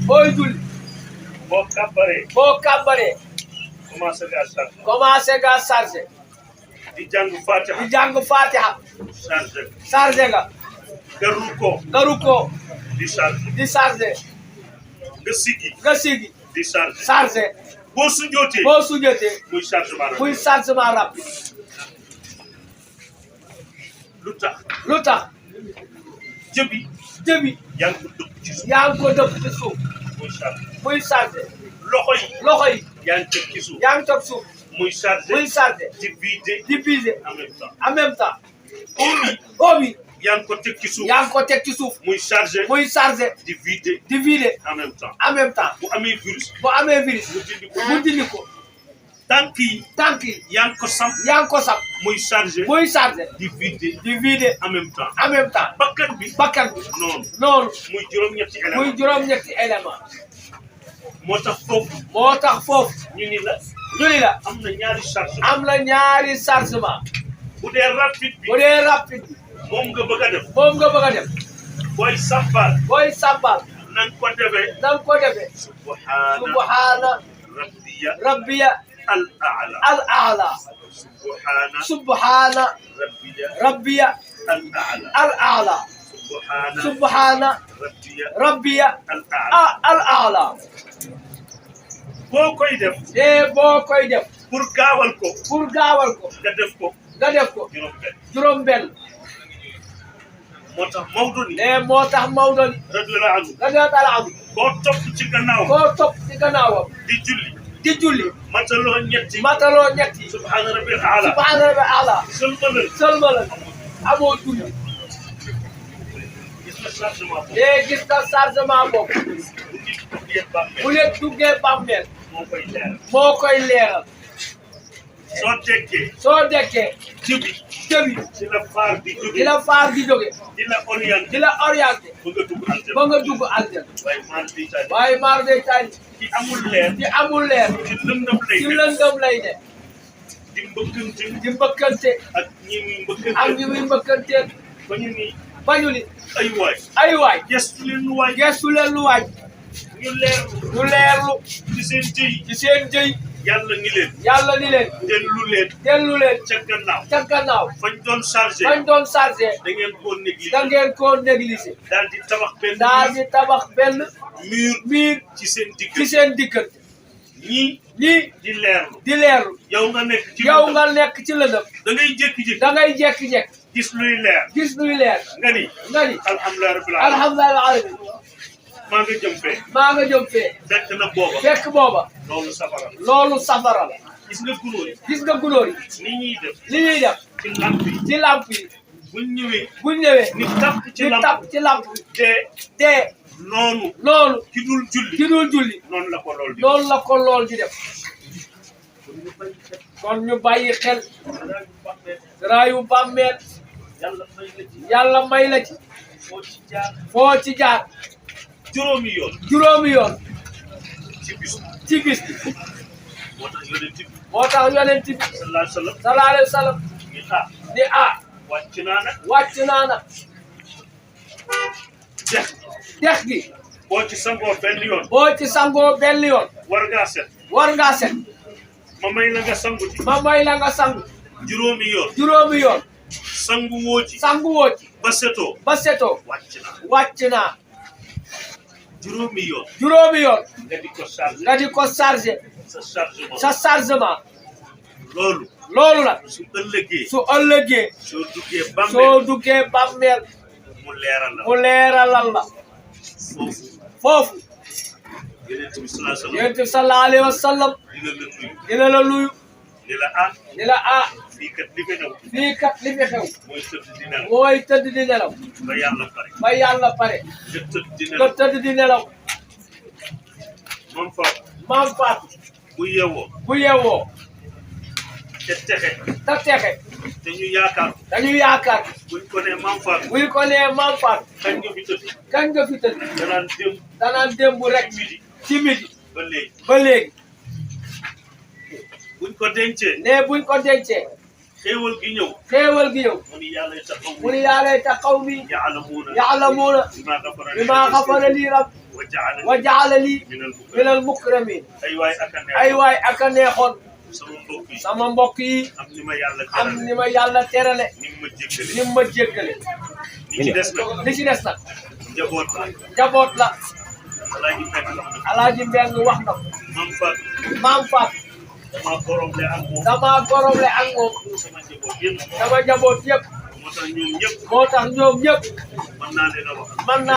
booy julli boo kàbbaree boo kàbbaree commencé ngaa chargé commencé nga chargé di jàng Fatiha di jàng Fatiha chargé chargé nga nga rukkoo nga rukkoo di chargé di chargé nga siggi nga sigi di chargé chargé boo sujjootee boo sujjatee muy chargement muy chargement rapide lu tax lu tax jëbi jëbi yaa ngi ko dëpp ci suuf yaa ngi ko dëpp ci suuf muy chargé muy chargé loxo yi loxo yi yaa ngi teg ci suuf yaa ngi toog suuf muy chargé muy chargé di vider di vider en même temps en même temps oom yi oom yi yaa ngi ko teg ci suuf yaa ngi ko teg ci suuf muy chargé muy chargé di vider di vider en même temps en même temps bu amee virus bu amee virus mu dindi ko mu dindi ko tànk yi tànk yi yaa ngi ko samp yaa ngi ko sab muy chargé muy chargé di vider di vider en même temps en même temps bakkan bi bakkan bi noonu noonu muy juróom-ñetti muy élément juróom-ñetti élément moo tax foofu moo tax foofu ñu ni la ñu ni la am na ñaari charge am na ñaari chargement bu dee rapide bi bu dee rapide moom nga bëgg a def moom nga bëgg a def booy sabbal booy sàbbal na nga ko defee na nga ko defee subhaana subhaana rabbiya rabbiya al aala al aala subhaana subhaana rabbiya rabbiya al aala al aala subhaana subhaana rabbiya rabbiya al aala al aala boo koy def te boo koy def pour gaawal ko pour gaawal ko nga def ko nga def ko juróom-benn juróom-benn moo tax Maodo ni te moo tax Maodo ni radiyallaahu anhu radiyallaahu anhu koo topp ci gannaaw koo topp ci gannaawam di julli di julli mataloo ñetti mataloo ñetti subhaana rabbil aala subhaana rabbil aala sëlmalal sëlmalal amoo julli gis nga chargement boobu te gis nga chargement boobu bu nit duggee bàmmeel bu leen duggee bàmmeel moo koy leer moo koy leeral soo tekkee soo dekkee jëbi jëbi ci la faar di di jóge la faar di jóge di la orienté di la orienté ba nga dugg aljana ba nga dugg aljana waaye maan di tali waaye maar day taali ci amul leer di amul leer ci lëndëm lay ci nekk lëndëm lay ne di mbëkkante di mbëkkante ak ñi muy ak ñi mbëkkante muy mbëkkanteel ba ñu ni bañu ni ay waay ay waay gestu leen lu waay gestu leen lu waaj ñu leer ñu leerlu ci seen jëy ci seen jëy yàlla ni leen yàlla ni leen dellu leen dellu leen ca gannaaw ca gannaaw fañ doon chargé bañ doon chargé da ngeen koo négligé da ngeen koo négligé daal di tabax benn daal di tabax benn mur miir ci seen ci diggante seen diggante ñii ñii di leerlu di leerlu yow nga nekk ci yow lëndëm. nga nekk ci lëndëm da ngay jékki-jékki da ngay jekki-jekki gis luy leer gis luy leer nga ni nga ni alhamdulilah rabbil alamin alhamdulilah alamin maa nga jëm fee maa nga jëm fee fekk na booba fekk booba loolu safara la loolu safara la gis nga gunóor yi gis nga gunóor yi ni ñuy def li ñuy def ci lamp yi ci làmp yi buñ ñëwee buñ ñëwee ni tàpp ci di lamp tàpp ci làmp te te noonu loolu ki dul julli ci dul julli noonu la ko lool di loolu la ko lool di def kon ñu bàyyi xel raayu bàmmeel yàlla may la ci yàlla may la ci foo ci jaar foo ci jaar juróomi yoon juróomi yoon ci bis ci bis bi moo tax yonent bi moo tax yonent bi sallallahu alayhi wa sallam sallallahu alayhi wa sallam ni ni wàcc naa nag wàcc naa nag dex dex gi boo ci sangoo benn yoon boo ci sangoo benn yoon war ngaa set war ngaa set ma may la nga sangu ci ma may la nga sang juróomi yoon juróomi yoon sangu woo ci sangu woo ci ba setoo ba setoo wàcc naa wàcc naa juróomi yoon juróomi yoon nga di ko chargé nga di ko chargé sa chargement sa chargement loolu loolu nag su ëllëgee su ëllëgee soo duggee bàmmeel soo duggee bàmmeel mu leeral la mu leeralal la foofu foofu yonent bi sallallahu alayhi wa sallam yonent bi sallallahu alayhi wa sallam dina la nuyu dina la nuyu ni la ni la fii kat li fi new fii kat li fi xew mooy tëdd di nelaw mooy tëdd di nelaw ba yàlla pare ba yàlla pare nga tëdd di nga nelaw tëdd di nelaw moom fa maam Fatou bu yeewoo bu yeewoo te texe ta texe te ñu yaakaar dañu yaakaar buñ ko nee maam Fatou buñ ko nee maam Fatou kañ nga fi tëdd kañ nga fi tëdd danaan dem danaan démb rek midi ci midi ba léegi ba léegi buñ ko dencee ne buñ ko dencee xéewal gi ñëw xéewal gi ñëw mu ni yàlla taxaw mu ni yaa layta qawmi yaalamuuna ya'lamuuna bimaa gafara bimaa ghafara lii rabbi wa jaale wa jaala lii minal bukk minal mukramin ay waay ak a neex ay waay ak a neexoon sama mbokk yi sama mbokk yi am ni ma yàlla am terale ni ma yàlla terale ni ma jéggale ni ma jéggale li ci des nag li ci des nag njaboot la jaboot la alaaji Mbeng wax na alaaji Mbeng wax na ko maam Faat maam Faat dama goromle ak moom dama goromle ak moom sama njaboot yëpp sama jaboot yëpp moo tax ñoom ñëpp moo tax ñoom ñëpp mën naa leen a wax man